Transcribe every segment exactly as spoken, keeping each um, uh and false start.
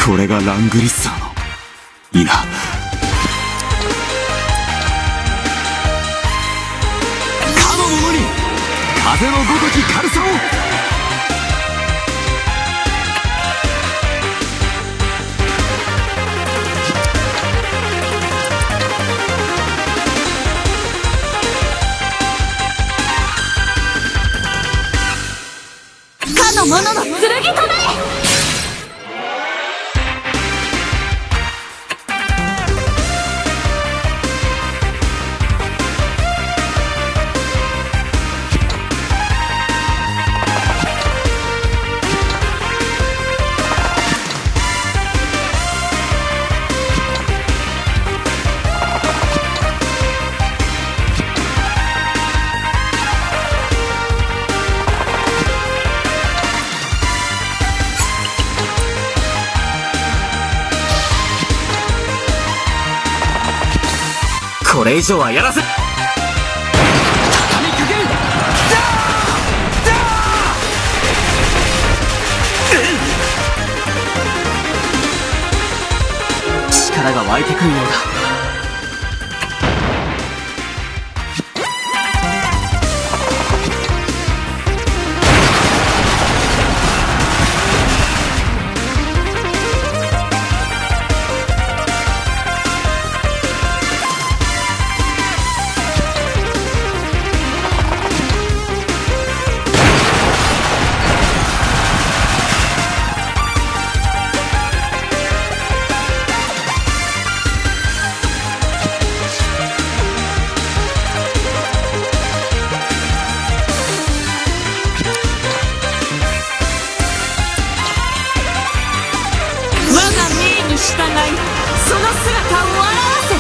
これがラングリッサーの、いいな。かの者に、風のごとき軽さを。かの者の、剣となれ。これ以上はやらせ。 力が湧いてくるようだ。 我が命に従い、その姿を現せ。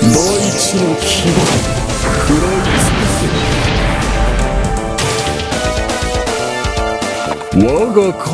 大地の牙、食らい尽くせ。我が子。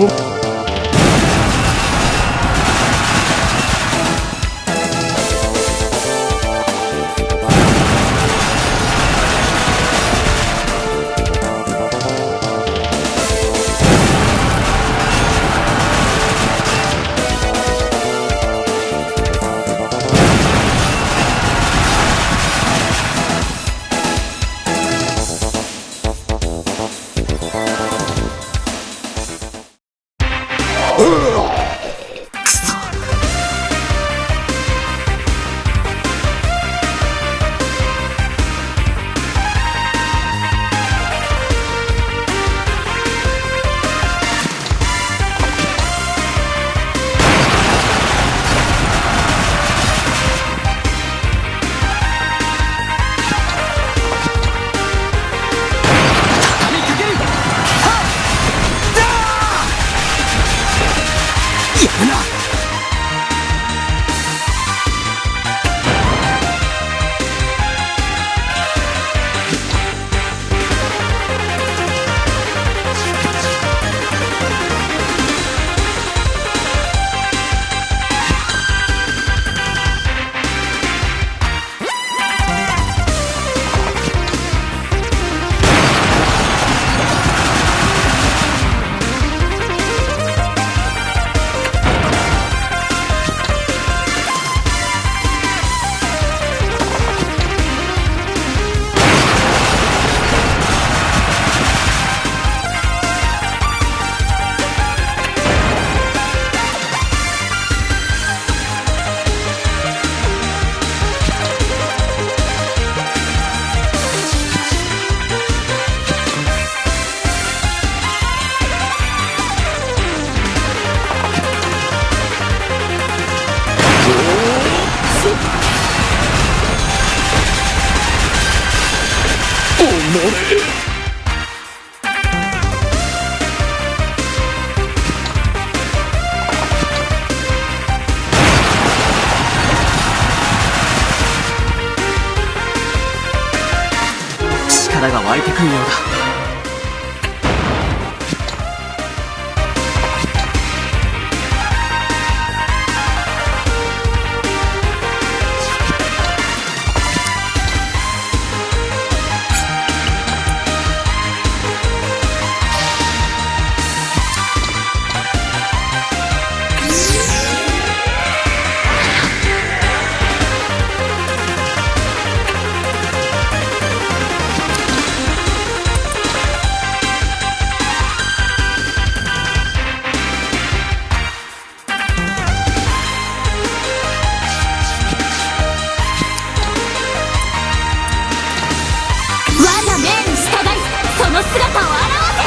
湧いてくるようだ。我が命に従い、その姿を現せ。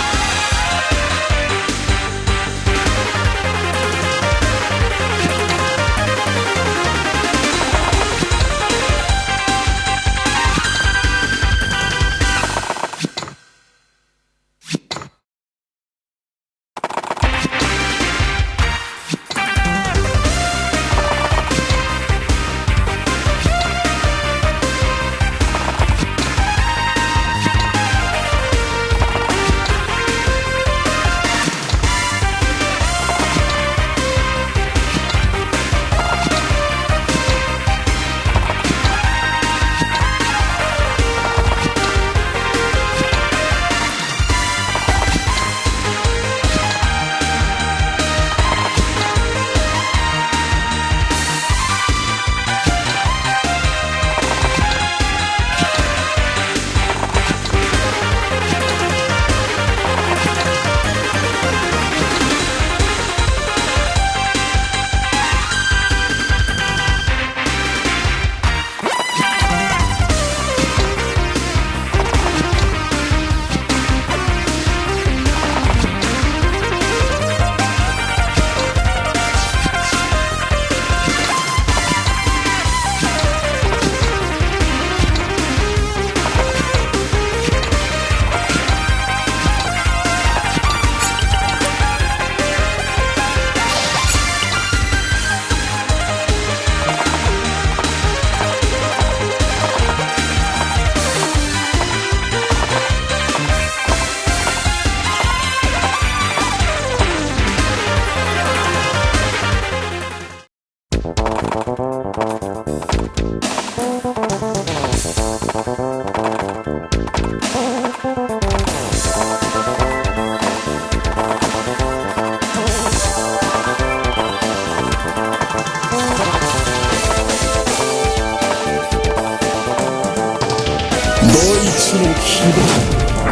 大地の牙、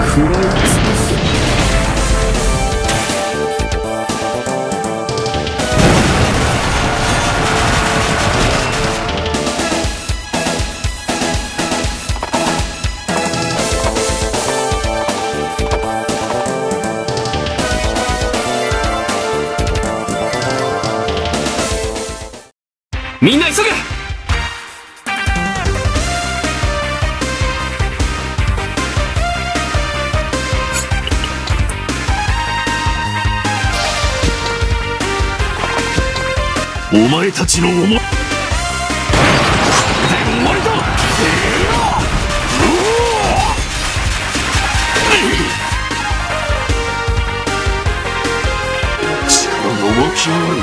食らい尽くす。みんな急げ！お前たちの思い、これで終わりだ！てめえら！うお！力が湧き上がる。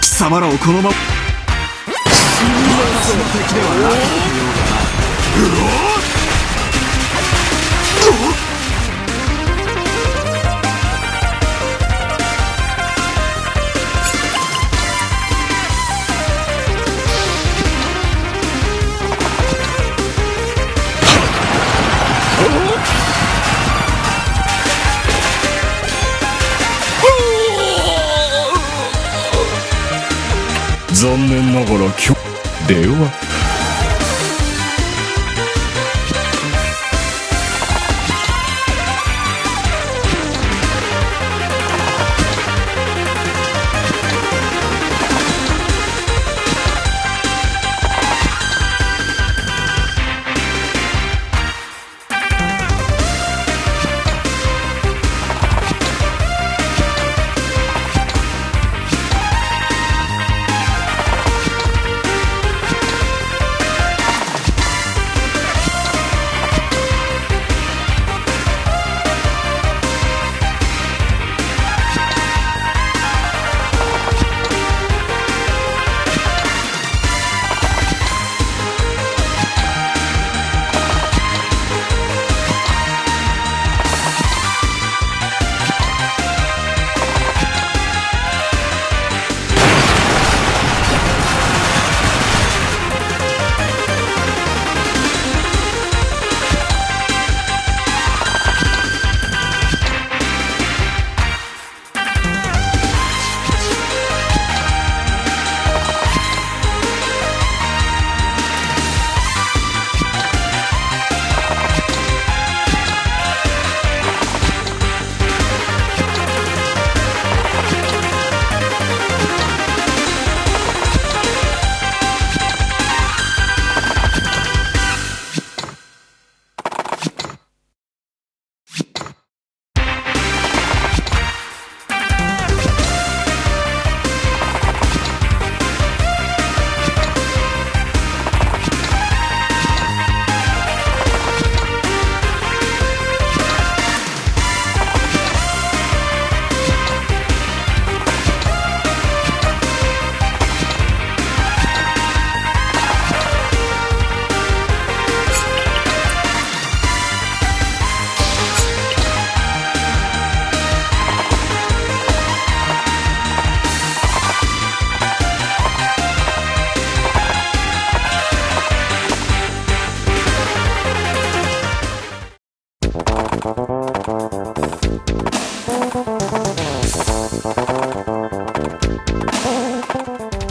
貴様らをこのまま、私の敵ではなかったようだな。うおっ！残念ながら今日では。 貴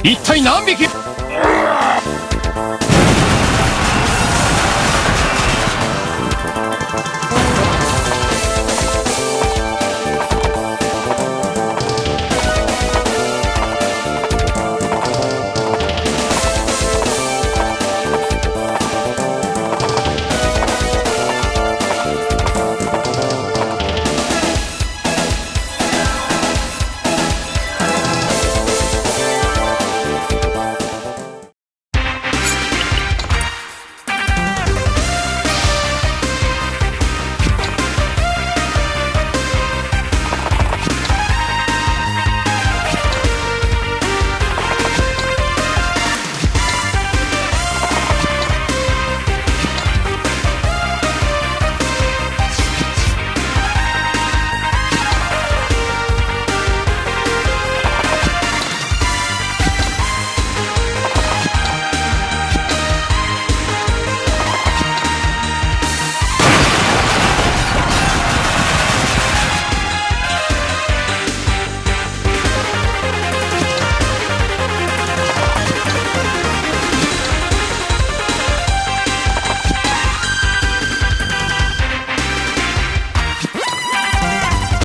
一体何匹？